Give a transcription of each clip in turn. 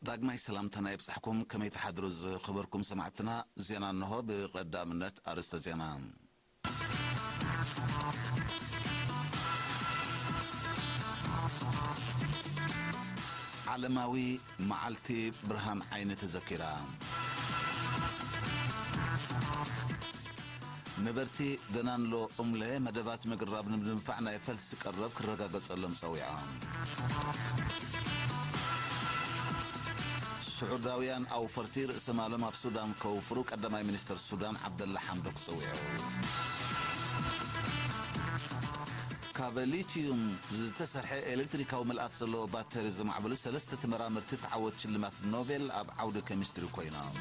ዳግማይ ሰላምታና ይብጻሕኩም። ከመይ ትሓድሩ ዝኸበርኩም ሰማዕትና? ዜና እንሆ። ብቐዳምነት ኣርእስተ ዜና። ዓለማዊ መዓልቲ ብርሃን ዓይኒ ተዘኪራ። ነበርቲ ደናንሎ ኡምለ መደባት ምግራብ ንምድንፋዕ ናይ ፈልሲ ቀረብ ክረጋገጸሎም ጸዊዖም። ስዑዳውያን ኣውፈርቲ ርእሰ ማሎም ኣብ ሱዳን ከውፍሩ ቀዳማይ ሚኒስተር ሱዳን ዓብደላ ሓምዶክ ጸዊዑ። ካብ ሊቲዩም ዝተሰርሐ ኤሌክትሪካዊ ምልኣት ዘለዎ ባተሪ ዘማዕበሉ ሰለስተ ተመራመርቲ ተዓወት ሽልማት ኖቤል ኣብ ዓውዲ ኬሚስትሪ ኮይኖም።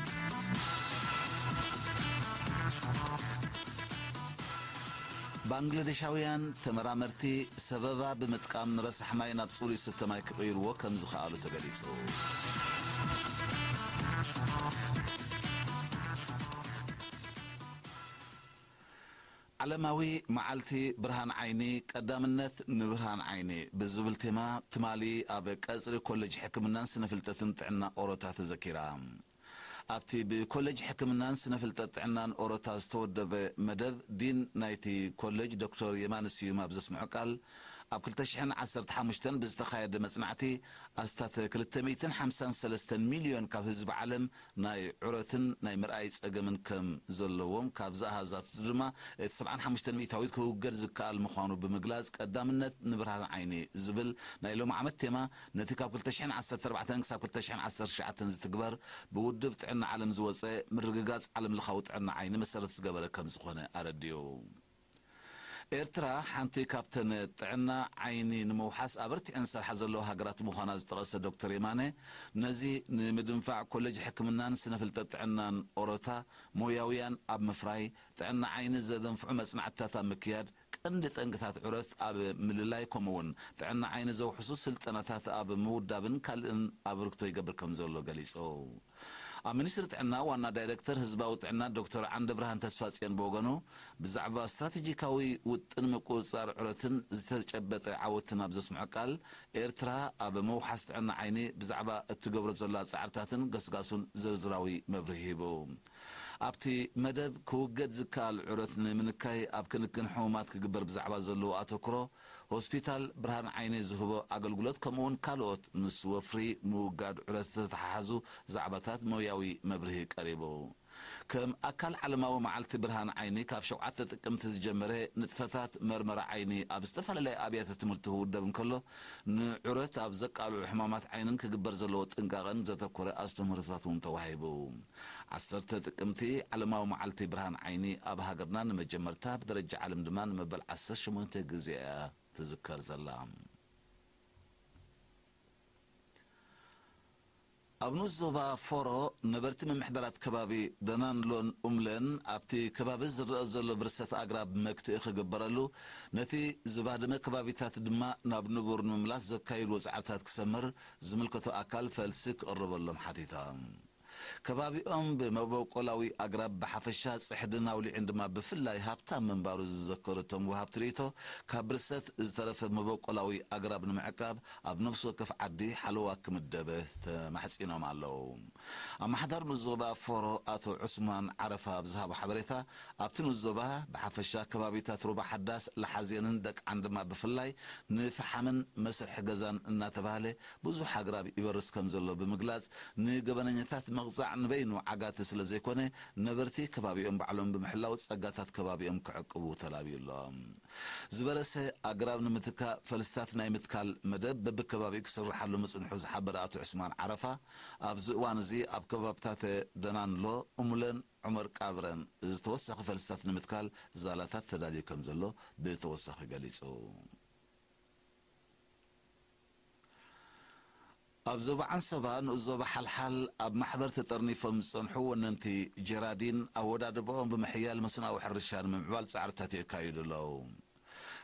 ባንግላዴሻውያን ተመራመርቲ ሰበባ ብምጥቃም ንረሳሕ ማይ ናብ ጽሩይ ዝስተ ማይ ክቕይርዎ ከም ዝኸኣሉ ተገሊጹ። ዓለማዊ መዓልቲ ብርሃን ዓይኒ፣ ቀዳምነት ንብርሃን ዓይኒ ብዝብል ቴማ ትማሊ ኣብ ቀጽሪ ኮሌጅ ሕክምናን ስነ ፍልጠትን ጥዕና ኦሮታ ተዘኪራ። ኣብቲ ብኮሌጅ ሕክምናን ስነ ፍልጠት ጥዕናን ኦሮታ ዝተወደበ መደብ፣ ዲን ናይቲ ኮሌጅ ዶክተር የማነ ስዩም ኣብ ዘስምዖ ቃል፣ ኣብ ክልተ ሽሕን ዓሰርተ ሓሙሽተን ብዝተኻየደ መጽናዕቲ ኣስታት ክልተ ሚእትን ሓምሳን ሰለስተን ሚልዮን ካብ ህዝቢ ዓለም ናይ ዑረትን ናይ ምርኣይ ጸገምን ከም ዘለዎም፣ ካብዚ ኣሃዛት እዚ ድማ እቲ ሰብዓን ሓሙሽተን ሚእታዊት ክውገድ ዝከኣል ምዃኑ ብምግላጽ፣ ቀዳምነት ንብርሃን ዓይኒ ዝብል ናይ ሎሚ ዓመት ቴማ፣ ነቲ ካብ ክልተ ሽሕን ዓሰርተ ኣርባዕተን ክሳብ ክልተ ሽሕን ዓሰርተ ትሽዓተን ዝትግበር ብውድብ ጥዕና ዓለም ዝወጸ ምርግጋጽ ዓለምለኻዊ ጥዕና ዓይኒ መሰረት ዝገበረ ከም ዝኾነ ኣረዲኡ። ኤርትራ ሓንቲ ካብተን ጥዕና ዓይኒ ንምውሓስ ኣበርቲዐን ዝሰርሓ ዘለዋ ሃገራት ምዃና ዝጠቐሰ ዶክተር የማነ፣ ነዚ ንምድንፋዕ ኮሌጅ ሕክምናን ስነ ፍልጠት ጥዕናን ኦሮታ ሞያውያን ኣብ ምፍራይ፣ ጥዕና ዓይኒ ዘደንፍዑ መጽናዕትታት ኣብ ምክያድ፣ ቀንዲ ጠንቅታት ዑረት ኣብ ምልላይ፣ ከምኡ'ውን ጥዕና ዓይኒ ዘውሕሱ ስልጠናታት ኣብ ምውዳብን ካልእን ኣበርክቶ ይገብር ከም ዘሎ ገሊጹ። ኣብ ሚኒስትሪ ጥዕና ዋና ዳይሬክተር ህዝባዊ ጥዕና ዶክተር ዓንደብርሃን ተስፋጽዮን ብወገኑ፣ ብዛዕባ ስትራቴጂካዊ ውጥን ምቁጽጻር ዑረትን ዝተጨበጠ ዓወትን ኣብ ዘስምዖ ቃል፣ ኤርትራ ኣብ ምውሓስ ጥዕና ዓይኒ ብዛዕባ እትገብሮ ዘላ ጻዕርታትን ገስጋሱን ዝርዝራዊ መብርሂ ሂቡ። ኣብቲ መደብ፣ ክውገድ ዝከኣል ዑረት ንምንካይ ኣብ ክንክን ሕሙማት ክግበር ብዛዕባ ዘለዎ ኣተኩሮ፣ ሆስፒታል ብርሃን ዓይኒ ዝህቦ ኣገልግሎት፣ ከምኡ'ውን ካልኦት ምስ ወፍሪ ምውጋድ ዑረት ዝተተሓሓዙ ዛዕባታት ሞያዊ መብርሂ ቀሪቡ። ከም ኣካል ዓለማዊ መዓልቲ ብርሃን ዓይኒ፣ ካብ ሸውዓተ ጥቅምቲ ዝጀመረ ንጥፈታት መርመራ ዓይኒ ኣብ ዝተፈላለያ ኣብያተ ትምህርቲ ክውደብ እንከሎ፣ ንዑረት ኣብ ዘቃልዑ ሕማማት ዓይንን ክግበር ዘለዎ ጥንቃቐን ዘተኮረ ኣስተምህሮታት እውን ተዋሂቡ። ዓሰርተ ጥቅምቲ ዓለማዊ መዓልቲ ብርሃን ዓይኒ ኣብ ሃገርና ንመጀመርታ፣ ብደረጃ ዓለም ድማ ንመበል ዓሰርተ ሸሞንተ ግዜ እያ ትዝከር ዘላ። ኣብ ንኡስ ዞባ ፎሮ ነበርቲ ምምሕዳራት ከባቢ ደናንሎን ኡምለን ኣብቲ ከባቢ ዝረአ ዘሎ ብርሰት ኣግራብ መክትኢ ክግበረሉ፣ ነቲ ዝባደመ ከባቢታት ድማ ናብ ንቡር ንምምላስ ዘካይድዎ ጻዕርታት ክሰምር ዝምልከቶ ኣካል ፈልሲ ክቕርበሎም ሓቲታ። ከባቢኦም ብመበቆላዊ ኣግራብ ብሓፈሻ፣ ጽሕድን ኣውሊዕን ድማ ብፍላይ ሃብታም ምንባሩ ዝዘከሩ እቶም ወሃብቲ ርእይቶ፣ ካብ ብርሰት ዝተረፈ መበቆላዊ ኣግራብ ንምዕቃብ ኣብ ነፍሲ ወከፍ ዓዲ ሓለዋ ክምደበ ተማሕጺኖም ኣለዉ። ኣመሓዳሪ ንኡስ ዞባ ፎሮ ኣቶ ዑስማን ዓረፋ ኣብ ዝሃቦ ሓበሬታ፣ ኣብቲ ንኡስ ዞባ ብሓፈሻ ከባቢታት ሩባ ሓዳስ፣ ለሓዜንን ደቅዓን ድማ ብፍላይ ንፈሓምን መስርሒ ገዛን እናተባህለ ብዙሕ ኣግራብ ይበርስ ከም ዘሎ ብምግላጽ፣ ንገበነኛታት ምቕጻዕ ንበይኑ ዓጋቲ ስለ ዘይኮነ፣ ነበርቲ ከባቢኦም ባዕሎም ብምሕላው ጸጋታት ከባቢኦም ክዕቅቡ ተላብዩ ኣሎ። ዝበረሰ ኣግራብ ንምትካእ ፈልስታት ናይ ምትካል መደብ በብከባቢኡ ክስርሓሉ ምጽንሑ ዝሓበረ ኣቶ ዑስማን ዓረፋ፣ ኣብዚ እዋን እዚ ኣብ ከባብታት ደናንሎ፣ እሙለን፣ ዑመር ቃብረን ዝተወሰኸ ፈልስታት ንምትካል ዛላታት ተዳልዩ ከም ዘሎ ብተወሳኺ ገሊጹ። ኣብ ዞባ ዓንሰባ ንኡስ ዞባ ሓልሓል ኣብ ማሕበር ተጠርኒፎም ዝጸንሑ ወነንቲ ጀራዲን ኣወዳድባኦም ብምሕያል መስኖኣዊ ሕርሻ ንምምዕባል ጻዕርታት የካይዱ ኣለዉ።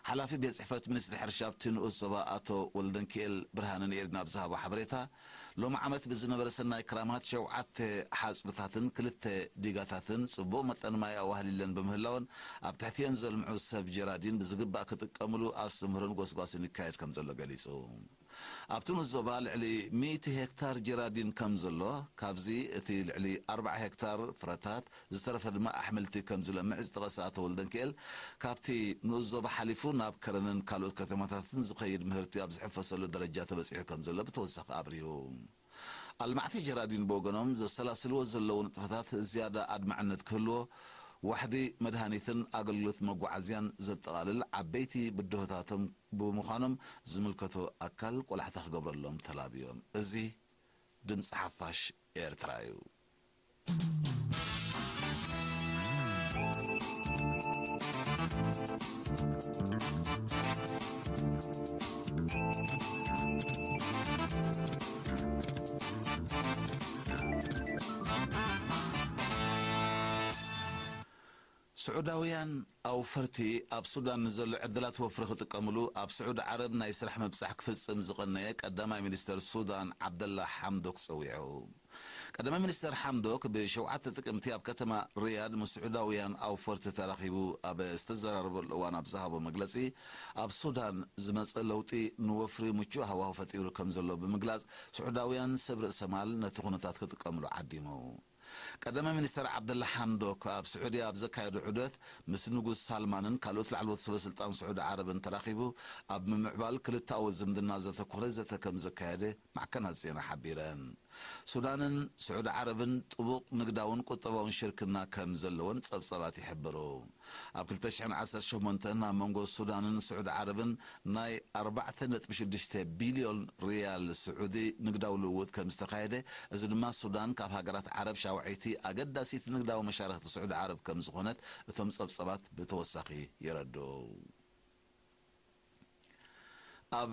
ሓላፊ ቤት ጽሕፈት ሚኒስትሪ ሕርሻ ኣብቲ ንኡስ ዞባ ኣቶ ወልደንኪኤል ብርሃነ ንኤሪና ኣብ ዝሃቦ ሓበሬታ፣ ሎሚ ዓመት ብዝነበረ ሰናይ ክራማት ሸውዓተ ሓጽብታትን ክልተ ዲጋታትን ጽቡቕ መጠን ማይ ኣዋህሊለን ብምህላወን፣ ኣብ ትሕቲኤን ዘልምዑ ሰብ ጀራዲን ብዝግባእ ክጥቀምሉ ኣስተምህሮን ጎስጓስን ይካየድ ከም ዘሎ ገሊጹ። ኣብቲ ንዞባ ልዕሊ ሚእቲ ሄክታር ጀራዲን ከም ዘሎ፣ ካብዚ እቲ ልዕሊ ኣርባዓ ሄክታር ፍረታት፣ ዝተረፈ ድማ ኣሕምልቲ ከም ዝለምዕ ዝጠቐሰ ኣቶ ወልደንክኤል፣ ካብቲ ንኡስ ዞባ ሓሊፉ ናብ ከረንን ካልኦት ከተማታትን ዝኸይድ ምህርቲ ኣብ ዝሕፈሰሉ ደረጃ ተበጺሑ ከም ዘሎ ብተወሳኺ ኣብሪሁ። ኣልማዕቲ ጀራዲን ብወገኖም ዘሰላስልዎ ዘለዉ ንጥፈታት ዝያዳ ኣድማዕነት ክህልዎ፣ ዋሕዲ መድሃኒትን ኣገልግሎት መጓዓዝያን ዘጠቓልል ዓበይቲ ብድሆታቶም ብምዃኖም ዝምልከቶ ኣካል ቆላሕታ ክገብረሎም ተላብዮም። እዚ ድምፂ ሓፋሽ ኤርትራ እዩ። ስዑዳውያን ኣውፈርቲ ኣብ ሱዳን ንዘሎ ዕድላት ወፍሪ ክጥቀምሉ ኣብ ስዑዲ ዓረብ ናይ ስራሕ ምብጻሕ ክፍጽም ዝቐነየ ቀዳማይ ሚኒስተር ሱዳን ዓብደላ ሓምዶክ ጸዊዑ። ቀዳማይ ሚኒስተር ሓምዶክ ብሸውዓተ ጥቅምቲ ኣብ ከተማ ሪያድ ምስ ስዑዳውያን ኣውፈርቲ ተራኺቡ ኣብ ዝተዘራረበሉ እዋን ኣብ ዝሃቦ መግለጺ፣ ኣብ ሱዳን ዝመጸ ለውጢ ንወፍሪ ምቹእ ሃዋሁ ፈጢሩ ከም ዘሎ ብምግላጽ፣ ስዑዳውያን ሰብ ርእሰ ማል ነቲ ኩነታት ክጥቀምሉ ዓዲሙ። ቀዳማይ ሚኒስተር ዓብደላ ሓምዶክ ኣብ ስዑድያ ኣብ ዘካየዶ ዑደት ምስ ንጉስ ሳልማንን ካልኦት ላዕለዎት ሰበ ስልጣን ስዑዲ ዓረብን ተራኺቡ ኣብ ምምዕባል ክልተኣዊ ዝምድና ዘተኮረ ዘተ ከም ዘካየደ ማዕከናት ዜና ሓቢረን። ሱዳንን ስዑዲ ዓረብን ጥቡቕ ንግዳውን ቁጠባውን ሽርክና ከም ዘለወን ጸብጸባት ይሕብሩ። ኣብ ክልተ ሽሕን ዓሰርተ ሸሞንተን ኣብ መንጎ ሱዳንን ስዑዲ ዓረብን ናይ ኣርባዕተ ነጥቢ ሽዱሽተ ቢልዮን ሪያል ስዑዲ ንግዳዊ ልውውጥ ከም ዝተኻየደ፣ እዚ ድማ ሱዳን ካብ ሃገራት ዓረብ ሻውዐይቲ ኣገዳሲት ንግዳዊ መሻርኽቲ ስዑዲ ዓረብ ከም ዝኾነት እቶም ጸብጸባት ብተወሳኺ የረድኡ። ኣብ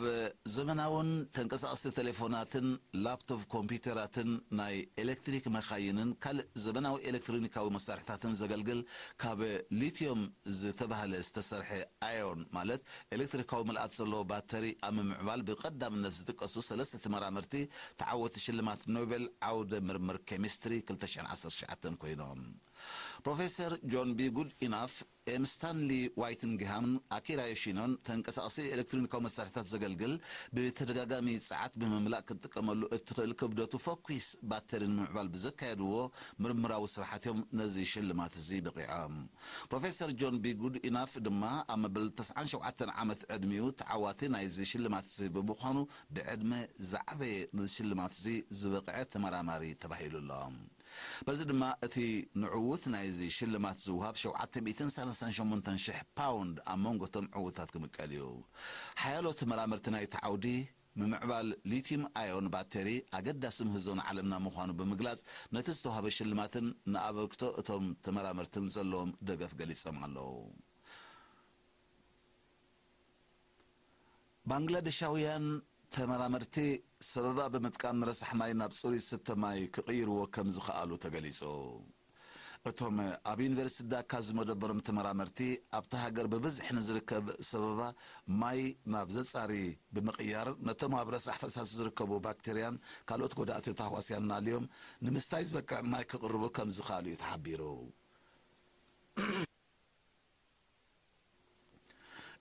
ዘመናውን ተንቀሳቐስቲ ቴሌፎናትን ላፕቶፕ ኮምፒውተራትን ናይ ኤሌክትሪክ መኻይንን ካልእ ዘመናዊ ኤሌክትሮኒካዊ መሳርሕታትን ዘገልግል ካብ ሊትዮም ዝተባህለ ዝተሰርሐ ኣዮን ማለት ኤሌክትሪካዊ ምልኣት ዘለዎ ባተሪ ኣብ ምምዕባል ብቐዳምነት ዝጥቀሱ ሰለስተ ተመራመርቲ ተዓወቲ ሽልማት ኖቤል ዓውደ ምርምር ኬሚስትሪ ክልተ ሽሕን ዓሰርተ ትሽዓተን ኮይኖም። ፕሮፌሰር ጆን ቢ ጉድ ኢናፍ፣ ኤም ስታንሊ ዋይትንግሃምን ኣኪራ ዮሺኖን ተንቀሳቐሲ ኤሌክትሮኒካዊ መሳርሕታት ዘገልግል ብተደጋጋሚ ጸዓት ብምምላእ ክትጥቀመሉ እትኽእል ክብደቱ ፈኲስ ባተሪ ንምምዕባል ብዘካየድዎ ምርምራዊ ስራሓት እዮም ነዚ ሽልማት እዚ በቒዖም። ፕሮፌሰር ጆን ቢ ጉድ ኢናፍ ድማ ኣብ መበል ተስዓን ሸውዓተን ዓመት ዕድሚኡ ተዓዋቲ ናይዚ ሽልማት እዚ ብምዃኑ ብዕድመ ዝዓበየ ነዚ ሽልማት እዚ ዝበቕዐ ተመራማሪ ተባሂሉ ኣሎ። በዚ ድማ እቲ ንዕዉት ናይዚ ሽልማት ዝውሃብ ሸውዓተ ሚእትን ሰላሳን ሸሞንተን ሽሕ ፓውንድ ኣብ መንጎ እቶም ዕዉታት ክምቀል እዩ። ሓያሎ ተመራመርቲ ናይቲ ዓውዲ ምምዕባል ሊቲዩም ኣዮን ባተሪ ኣገዳሲ ምህዞ ንዓለምና ምዃኑ ብምግላጽ ነቲ ዝተዋህበ ሽልማትን ንኣበርክቶ እቶም ተመራመርትን ዘለዎም ደገፍ ገሊጾም ኣለዉ። ባንግላደሻውያን ተመራመርቲ ሰበባ ብምጥቃም ንረሳሕ ማይ ናብ ጽሩይ ዝስተ ማይ ክቕይርዎ ከም ዝኸኣሉ ተገሊጹ። እቶም ኣብ ዩኒቨርሲቲ ዳካ ዝመደበሮም ተመራመርቲ ኣብታ ሃገር ብብዝሒ ንዝርከብ ሰበባ ማይ ናብ ዘጻሪ ብምቕያር ነቶም ኣብ ረሳሕ ፈሳሲ ዝርከቡ ባክቴርያን ካልኦት ጎዳእቲ ተህዋስያን ናልዮም ንምስታይ ዝበቅዕ ማይ ክቕርቡ ከም ዝኸኣሉ እዩ ተሓቢሩ።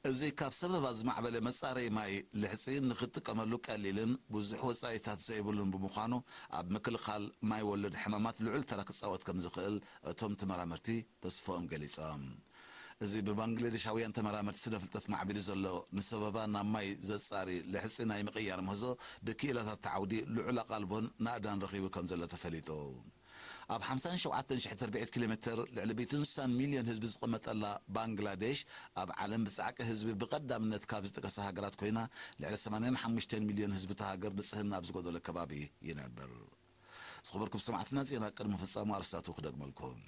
እዚ ካብ ሰበባ ዝማዕበለ መጻረዪ ማይ ልሕጺ ንኽትጥቀመሉ ቀሊልን ብዙሕ ወጻኢታት ዘይብሉን ብምዃኑ፣ ኣብ ምክልኻል ማይ ወለድ ሕማማት ልዑል ተራ ክጻወት ከም ዝኽእል እቶም ተመራመርቲ ተስፎኦም ገሊጾም። እዚ ብባንግላዴሻውያን ተመራመርቲ ስነ ፍልጠት ማዕቢሉ ዘሎ ንሰበባ ናብ ማይ ዘጻሪ ልሕጺ ናይ ምቕያር ምህዞ ብክኢላታት ተዓውዲ ልዑል ኣቓልቦን ናእዳን ረኺቡ ከም ዘሎ ተፈሊጡ። ኣብ ሓምሳን ሸውዓተን ሽሕ ትርብዒት ኪሎ ሜተር ልዕሊ ሚእትን ስሳን ሚልዮን ህዝቢ ዝቕመጠላ ባንግላዴሽ፣ ኣብ ዓለም ብጻዕቂ ህዝቢ ብቐዳምነት ካብ ዝጥቀሳ ሃገራት ኮይና፣ ልዕሊ ሰማንያን ሓሙሽተን ሚልዮን ህዝቢ እታ ሃገር ንጽህና ኣብ ዝጎደሎ ከባቢ ይነብር። ዝኸበርኩም ሰማዕትና፣ ዜና ቅድሚ ፍጻሙ ኣርስታቱ ክደግመልኩም።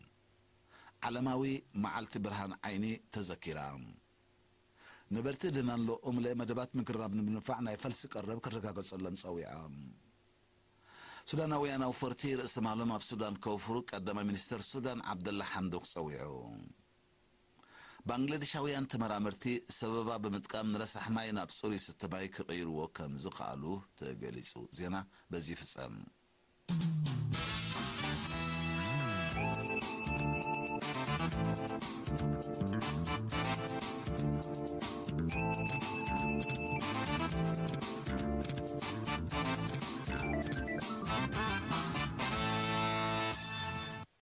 ዓለማዊ መዓልቲ ብርሃን ዓይኒ ተዘኪራ። ነበርቲ ደናንሎ ኡምለ መደባት ምግራብ ንምንፋዕ ናይ ፈልሲ ቀረብ ክረጋገጸሎም ጸዊዖም። ሱዳናውያን ኣውፈርቲ ርእሲ ማሎም ኣብ ሱዳን ከውፍሩ ቀዳማይ ሚኒስተር ሱዳን ዓብደላ ሓምዶክ ጸዊዑ። ባንግላዴሻውያን ተመራመርቲ ሰበባ ብምጥቃም ንረሳሕ ማይ ናብ ጽሩይ ስተ ማይ ክቕይርዎ ከም ዝኸኣሉ ተገሊጹ። ዜና በዚ ይፍጸም።